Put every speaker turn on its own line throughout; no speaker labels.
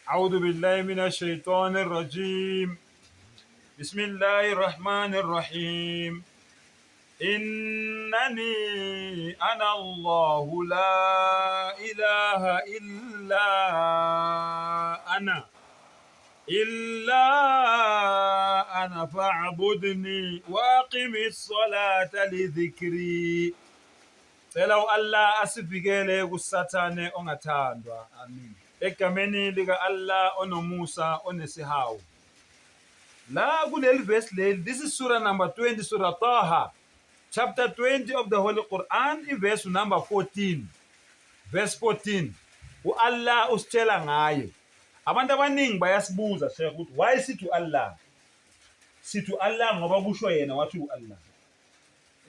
أعوذ بالله من الشيطان الرجيم بسم الله الرحمن الرحيم إنني أنا الله لا إله إلا أنا إلا أنا فاعبدني وأقم الصلاة لذكري. Cela u-Allah asivikele kuSathane ongathandwa.
Amin.
Egameni lika-Allah onomusa onesihawu. La kuleli verse leli, this is surah number 20, Surah Taha, chapter 20 of the Holy Quran, iverse number 14. Verse 14. U-Allah usitshela ngaye. Abantu abaningi bayasibuza Sheikh ukuthi why sithi u-Allah? Sithi u-Allah ngoba kusho yena wathi u-Allah.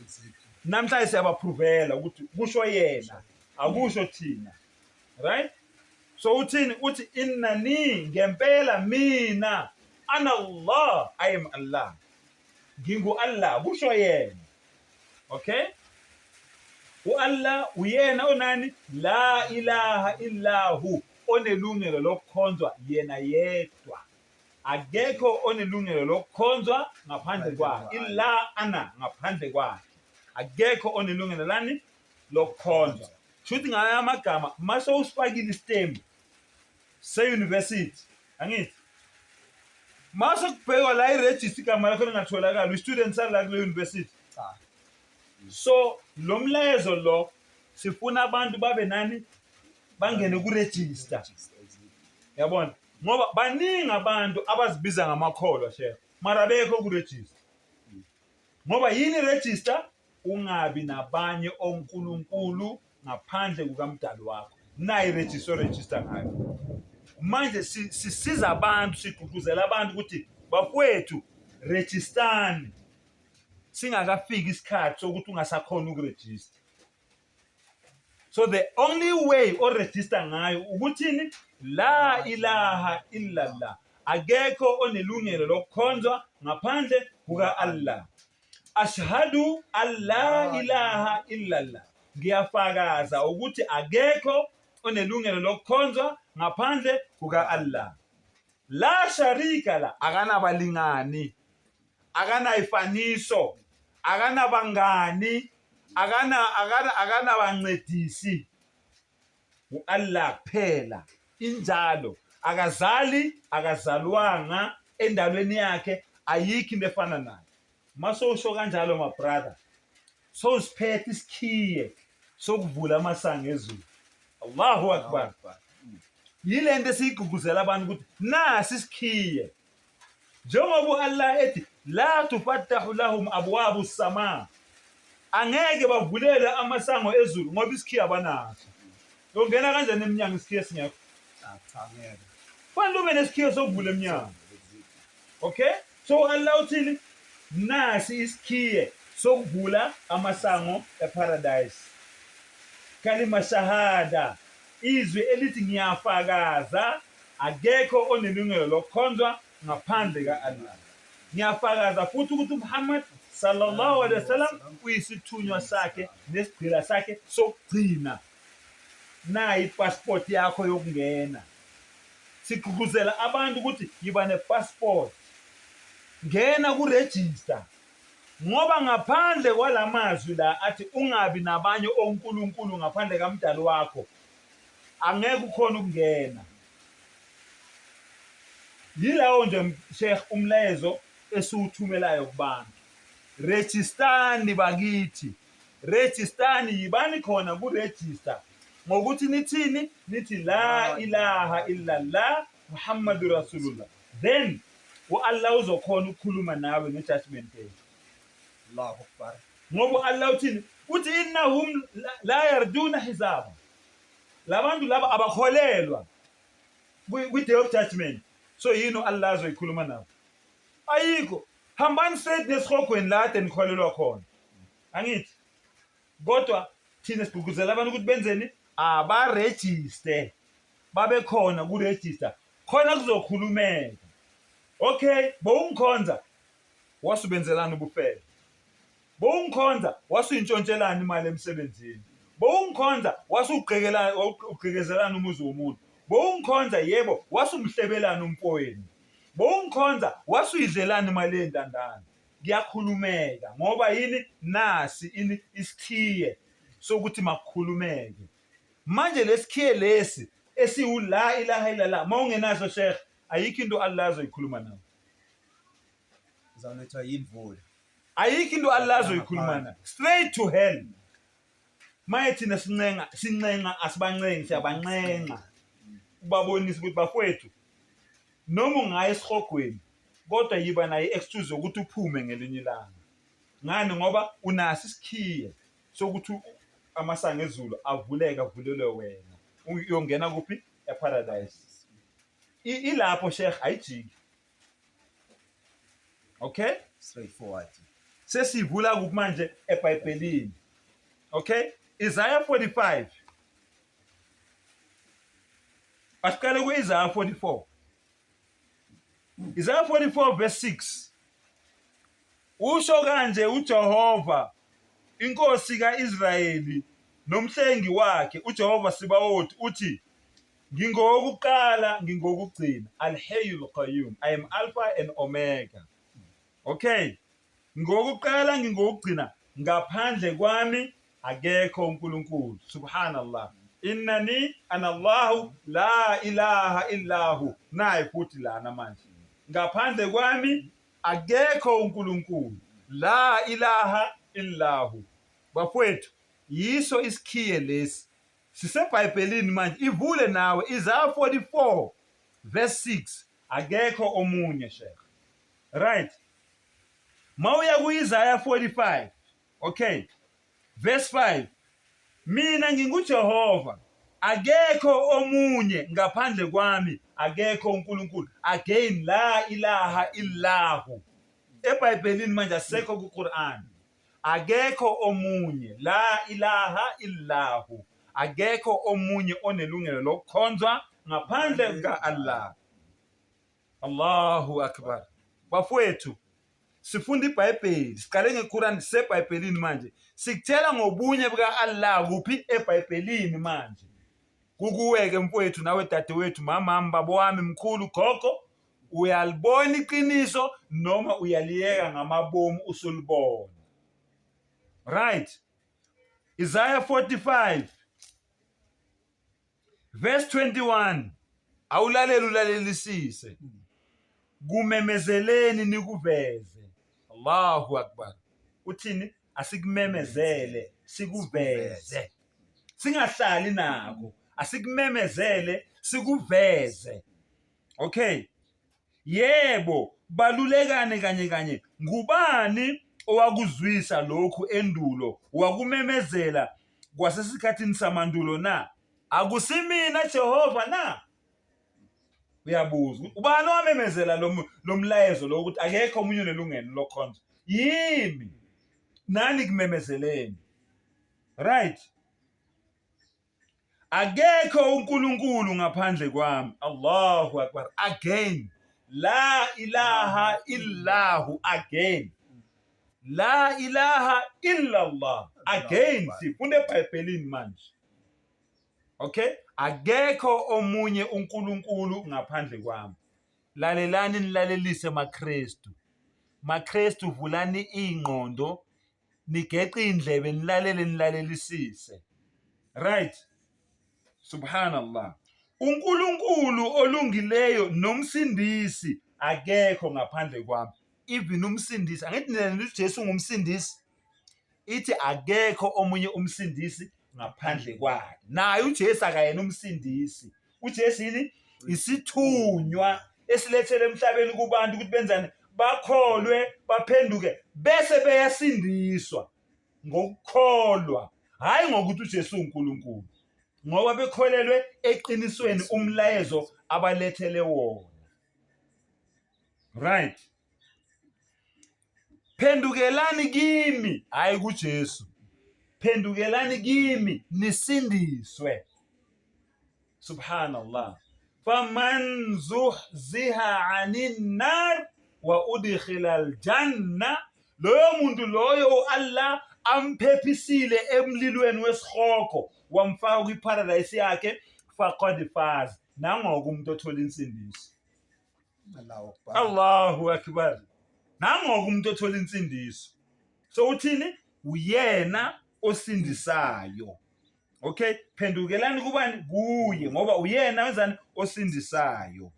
Exactly.
Namhlanje siyabaphrovela ukuthi kusho yena, akusho thina. Right? So uthini? Uthi innani, ngempela mina, ana Allah, I am Allah. Ngingu Allah, kusho yena. Okay? U-Allah uyena onani la ilaha illahu, onelungelo lokukhonzwa yena yedwa. Akekho onelungelo lokukhonzwa ngaphandle kwakhe. Illa ana, ngaphandle kwakhe. Akekho onelungelo lani lokukhonzwa. Shuthi ngayo amagama mase usifakile isitembu se-university, angithi mase kubhekwa la i-register igama lakho lingatholakali, u-student sala kule university.
Cha.
So lo mlayezo lo sifuna abantu babe nani, bangene ku-register.
Exactly.
Yabona, ngoba baningi abantu abazibiza ngamakholwa Sheikh, mara bekho ku-register. Ngoba yini register? Ungabi nabanye onkulunkulu ngaphandle kukamdali wakho. Nayi register, register ngayo. Manje sisiza abantu, sigqugquzela abantu ukuthi bafowethu registani singakafiki isikhathi sokuthi ungasakhona ukuregister. So the only way oregister ngayo ukuthini? La ilaha illallah, akekho onelungelo lokukhonzwa ngaphandle kuka Allah. Ashhadu alla ilaha illallah, ngiyafakaza ukuthi akekho onelungelo lokukhonzwa ngaphandle kuka Allah. La sharika la, akanabalingani, akanayifaniso, akanabangani, akanabancedisi. U-Allah kuphela. Injalo, akazali, akazalwanga, endalweni yakhe ayikho into efana naye. Mase usho kanjalo my brother, sowusiphethe isikhiye sokuvula amasango ezulu. Allahu Akbar. Yile nto esiyigqugquzela abantu ukuthi nasi isikhiye. Njengoba u-Allah ethi la tufattahu lahum abwabu sama, angeke bavulele amasango ezulu ngoba isikhiye abanaso. Uyongena kanjani emnyango isikhiye singekho?
Cha, ngeke.
Fanele ube nesikhiye sokuvula emnyango. Okay? So Allah uthini? Nasi isikhiye sokuvula amasango eparadise. Kalima shahada, izwi elithi ngiyafakaza akekho onelungelo lokukhonzwa ngaphandle ka-Allah. Ngiyafakaza futhi ukuthi uMuhammad sallallahu alaihi wasallam uyisithunywa sakhe nesigqila sakhe sokugcina. Nayi ipassport yakho yokungena. Sigqugquzela abantu ukuthi yiba nepassport, ngena kuregister, ngoba ngaphandle kwalamazwi la athi ungabi nabanye onkulunkulu ngaphandle kamdali wakho, angeke ukhona ukungena. Yilawo nje Sheikh umlayezo esiwuthumelayo kubantu. Registani bakithi, registani, yibani khona kuregister ngokuthi nithini, nithi la ilaha illallah Muhammadu Rasulullah, then u-Allah uzokhona ukukhuluma nawe nge-judgment day.
Allahu Akbar.
Ngoba u-Allah uthini? Uthi innahum la yarduna hisaba, labantu laba abakholelwa kwi-day of judgment. So yini u-Allah azoyikhuluma nabo? Ayikho. Hambani straight nesihogweni la kade nikholelwa khona, angithi? Kodwa thina sigqugquzela abantu ukuthi benzeni? Abarejiste, babe khona kuregister khona kuzokhulumeka. Okay, bowungikhonza wasubenzelana ubufebe, bowungikhonza wasuyintshontshelana imali emsebenzini, bowungikhonza wasugqekezelana umuzi womuntu, Bowungikhonza yebo, wasumhlebelani umfowenu? Bowungikhonza wasuyidlelani imali yentandane? Kuyakhulumeka ngoba yini nasi ini isikhiye sokuthi makukhulumeke. Manje lesikhiye lesi esiwu la ilaha illallah mawungenaso Sheikh ayikho into Allah azoyikhuluma nawe.
Uzawunethwa yimvula.
Ayikho into Allah azoyikhuluma nawe. Straight to hell. Maye thina sincenga sincenga asibancengi siyabancenga. Ubabonisa ukuthi bafowethu noma ungaya esihogweni kodwa yiba nayo i-excuse yokuthi uphume ngelinye ilanga. Ngani ngoba unaso isikhiye sokuthi amasango ezulu avuleke avulelwe wena. Uyongena kuphi? EParadise. Ilapho Sheikh ayijiki. Okay?
Straightforward.
Sesivula kuphi manje eBhayibhelini? Okay? Isaiah 45. Asiqale ku-Isaiah 44. Isaiah 44 verse 6. Usho kanje uJehova inkosi kaIsrayeli nomhlengi wakhe uJehova Sibawoti uthi Ngingowokuqala, ngingowokugcina. Al-Hayyul Qayyum. I am Alpha and Omega. Okay. Ngingowokuqala, ngingowokugcina. Ngaphandle kwami akekho uNkulunkulu. Subhanallah. Innani ana Allahu la ilaha illahu. Nayi futhi lana manje. Ngaphandle kwami akekho uNkulunkulu. La ilaha illahu. Bafowethu, yiso isikhiye lesi. SiseBhayibhelini manje, ivule nawe Isaiah 44 verse 6. Akekho omunye Sheikh. Right. Mawuya ku-Isaiah 45, okay, verse 5. Mina nginguJehova, akekho omunye ngaphandle kwami, akekho uNkulunkulu. Again, la ilaha illahu. EBhayibhelini manje asekho kuQuran. Akekho omunye, la ilaha illahu, akekho omunye onelungelo lokukhonzwa ngaphandle kuka-Allah. Allahu akbar. Bafowethu, sifunda iBhayibheli, siqale ngeQuran siseBhayibhelini manje. Sikutshela ngobunye buka-Allah kuphi eBhayibhelini manje. Kukuwe-ke mfowethu nawe dadewethu, mamami, baba wami, mkhulu, gogo, Uyalibona iqiniso noma uyaliyeka ngamabomu usulibona. Right. Isaiah 45 verse 21 awulaleli ulalelisise kumemezeleni nikuveze Allahu akbar uthini asikumemezele sikuveze singahlali nako asikumemezele sikuveze Okay. Yebo, balulekane kanye kanye. Ngubani owakuzwisa lokhu endulo, wakumemezela kwasesikhathini samandulo na? Akusimina Jehova na? Uyabuza. Ubani owamemezela lo mlayezo lo ukuthi akekho omunye onelungelo lokhonza? Yimi. Nani kumemezeleni. Right. Akekho uNkulunkulu ngaphandle kwami. Allahu Akbar. Again. La ilaha illahu again. La ilaha illallah. Again sifunda eBhayibhelini manje. Okay? Akekho omunye uNkulunkulu ngaphandle kwami. Lalelani nilalelise maKristu. MaKristu vulani ingqondo nigeqe indlebe nilalele nilalelisise right subhanallah uNkulunkulu olungileyo nomsindisi akekho ngaphandle kwami even umsindisi angithi nina uJesu ungumsindisi ithi akekho omunye umsindisi ngaphandle kwakhe naye uJesu akayena umsindisi uJesu yini isithunywa esilethele emhlabeni kubantu ukuthi benzani bakholwe baphenduke bese beyasindiswa ngokukholwa hayi ngokuthi uJesu uNkulunkulu ngoba bekholelwe eqinisweni umlayezo abalethele wona right Phendukelani kimi, hayi kuJesu. Phendukelani kimi nisindiswe. Subhanallah. Faman zuhziha anin nar wa udkhila aljanna, loyo muntu loyo uAllah amphephisile emlilweni wesihogo wamfaka kwiparadise yakhe, faqad faz, Nangoku umuntu othola insindiso.
Allahu Akbar.
Allahu Akbar. Nangoku umuntu othola insindiso. So uthini? Uyena osindisayo. Okay, phendukelani kubani? Kuye, ngoba uyena wenzani? Osindisayo.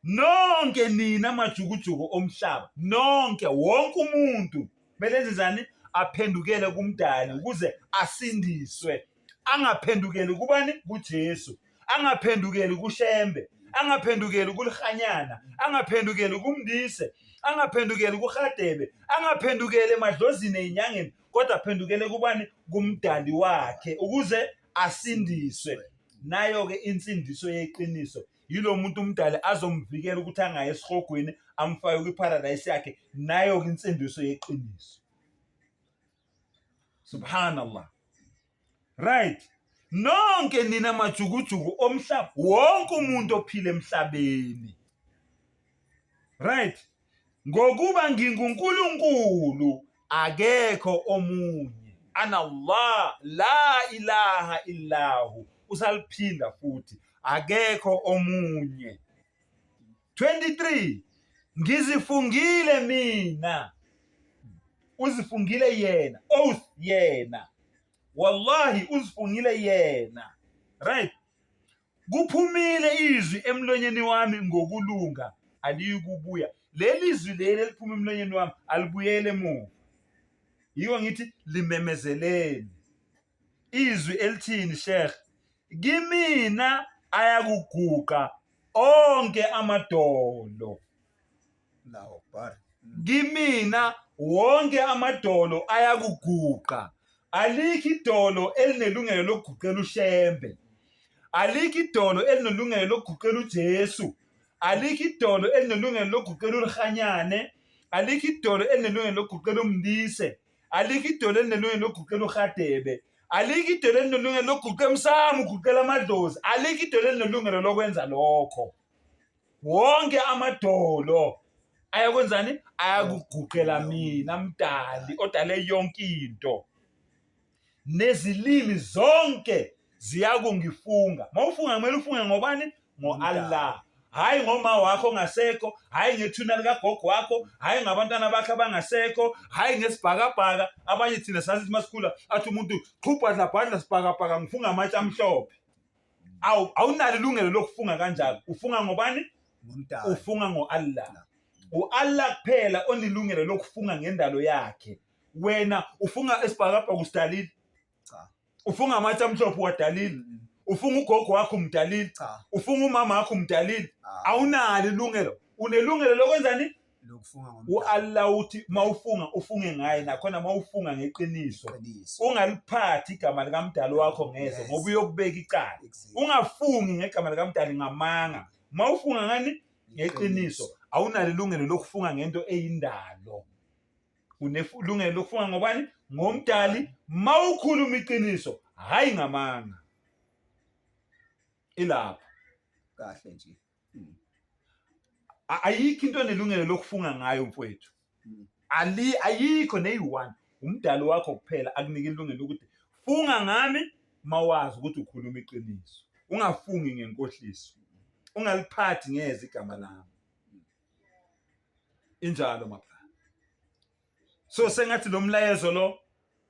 Nonke nina majukujuku omhlaba, nonke wonke umuntu kumele enzani? Aphendukele kuMdali ukuze asindiswe. Angaphendukeli kubani? KuJesu. Angaphendukeli kuShembe, angaphendukeli kuLihanyana, angaphendukeli kuMndise, angaphendukeli kuRhadebe, angaphendukeli emadlozini ezinyangeni, kodwa aphendukele kubani? KuMdali wakhe ukuze asindiswe. Nayo-ke insindiso yeqiniso yilo muntu uMdali azomvikela ukuthi angayi esihogweni, amfake kwiparadise yakhe. Nayo-ke insindiso yeqiniso. Subhanallah. Right. Nonke nina majukujuku omhlaba, wonke umuntu ophila emhlabeni. Right. Ngokuba nginguNkulunkulu akekho omunye. Ana Allah la ilaha illahu. Usaliphinda futhi akekho omunye. 23 Ngizifungile mina. Uzifungile yena, oath yena. Wallahi uzifungile yena. Right. Kuphumile izwi emlonyeni wami ngokulunga aliyikubuya. Leli zwi leli eliphuma emlonyeni wami alibuyele emuva. Yiko ngithi limemezeleni. Izwi elithini Sheikh? Kimina ayakuguqa onke amadolo.
Allahu Akbar.
Kimina wonke amadolo ayakuguqa. Alikho idolo elinelungelo lokuguqela uShembe. Alikho idolo elinelungelo lokuguqela uJesu. Alikho idolo elinelungelo lokuguqela uLihanyane. Alikho idolo elinelungelo lokuguqela uMndise. Alikho idolo elinelungelo lokuguqela uRhadebe. Alikho idolo elinelungelo lokuguqa emsamo, uguqela amadlozi. Alikho idolo elinelungelo lokwenza lokho. Wonke amadolo ayakwenzani? Ayakuguqela mina Mdali odale yonke into. Nezilimi zonke ziyakungifunga. Mawufunga kumele ufunge ngobani? Ngo-Allah. Hhayi ngoma wakho ongasekho, hhayi ngethuna likagogo wakho, hhayi ngabantwana bakhe abangasekho, hhayi ngesibhakabhaka. Abanye thina sazithi masikhula athi umuntu qhubhadla bhadla sibhakabhaka ngifunga amatshe amhlophe. Awu, awunalo ilungelo lokufunga kanjalo. Ufunga ngobani?
Ngomdali.
Ufunga ngo-Allah. U-Allah kuphela onelungelo lokufunga ngendalo yakhe. Wena ufunga esibhakabhaka usidalile?
Cha.
Ufunga amatshe amhlophe uwadalile? Ufunga ugogo wakho umdalile?
Cha.
Ufunga umama wakho umdalile?
Ah.
Awunalo ilungelo. Unelungelo lokwenzani?
Lokufunga ngomdali.
U-Allah uthi mawufunga ufunge ngaye, nakhona mawufunga ngeqiniso.
Qiniso.
Ungaliphathi igama likamdali wakho ngeze
Yes.
ngoba uyokubeka icala.
Exactly.
Ungafungi ngegama likamdali ngamanga. Mawufunga ngani? Ngeqiniso. Awunalo ilungelo lokufunga ngento eyindalo. Unelungelo lokufunga ngobani? Ngomdali. Mawukhuluma iqiniso, hhayi ngamanga. Ilapho.
Kahle nje.
Ayikho into onelungelo lokufunga ngayo mfowethu. Ali ayikho neyi-one. Umdali wakho kuphela akunika ilungelo lokuthi funga ngami mawazi ukuthi ukhuluma iqiniso. Ungafungi ngenkohliso. Ungaliphathi ngeze igama lami. Injalo mapha. So sengathi lo mlayezo lo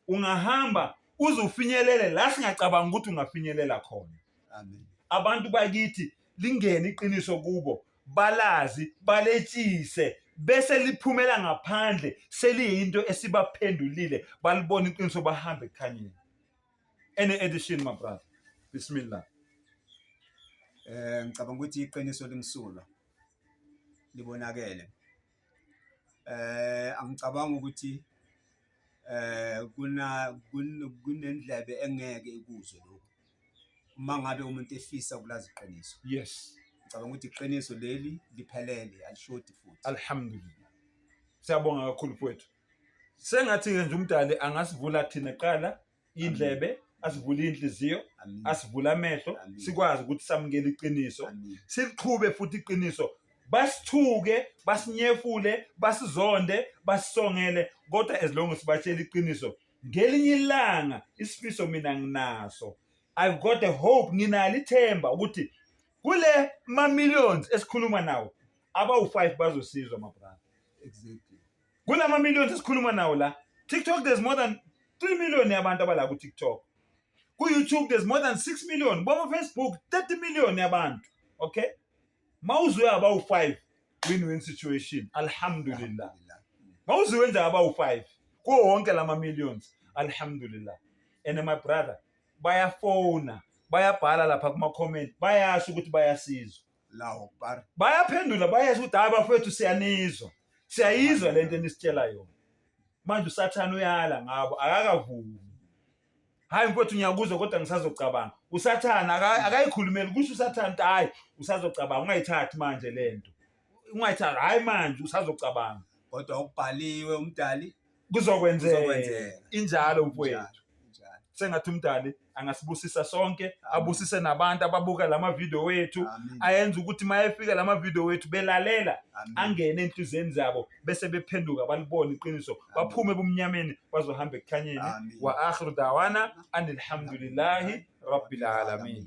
ungahamba uze ufinyelele la singacabanga ukuthi ungafinyelela khona.
Amen.
Abantu bakithi lingene iqiniso kubo, balazi, baletshise bese liphumela ngaphandle seliyinto esibaphendulile, balibona iqiniso bahambe ekukhanyeni. Any addition my brother? Bismillah.
Ngicabanga ukuthi iqiniso limsulwa libonakele. Angicabanga ukuthi kuna kunendlebe engeke ikuzwe lokhu uma ngabe umuntu efisa ukulazi iqiniso.
Yes.
Ngicabanga ukuthi iqiniso leli liphelele alishodi futhi.
Alhamdulillah. Siyabonga kakhulu mfowethu. Sengathi-ke nje umdali angasivula thina kuqala indlebe, asivule inhliziyo, asivule amehlo, sikwazi ukuthi samukele iqiniso, siliqhube futhi iqiniso. Basithuke, basinyefule, basizonde, basisongele, kodwa as long sibatshela iqiniso, ngelinye ilanga isifiso mina nginaso. I've got a hope, nginalo ithemba ukuthi Kule ma millions esikhuluma nawo abawu-5 bazosizwa my brother.
Exactly.
Kulama millions esikhuluma nawo la, TikTok there's more than 3 million yabantu abala ku TikTok. Ku YouTube there's more than 6 million. Boma Facebook 30 million yabantu. Okay? Mawuzwe abawu-5 win-win situation. Alhamdulillah. Mawuzwe nje abawu-5 kuwo wonke lama millions. Alhamdulillah. And my brother bayafona bayabhala lapha kuma comment bayasho ukuthi bayasizwa.
Allahu Akbar.
Bayaphendula bayasho ukuthi hayi bafethu siyanizwa. Siyayizwa lento enisitshela yona. Manje uSathane uyala ngabo akakavumi. Hayi mfowethu ngiyakuzwa kodwa ngisazocabanga. USathane akayikhulumeli kusho uSathane ukuthi hayi usazocabanga ungayithathi manje lento. Ungayithathi hayi manje usazocabanga.
Kodwa okubhaliwe umdali
kuzokwenzeka. Injalo mfowethu. Sengathi umdali angasibusisa sonke, abusise nabantu ababuka lama video wethu, ayenze ukuthi mayefika lama video wethu belalela, angene enhliziyweni zabo bese bephenduka balibone iqiniso, baphume ebumnyameni bazohamba ekukhanyeni. Wa akhiru dawana anilhamdulillahi rabbil alamin.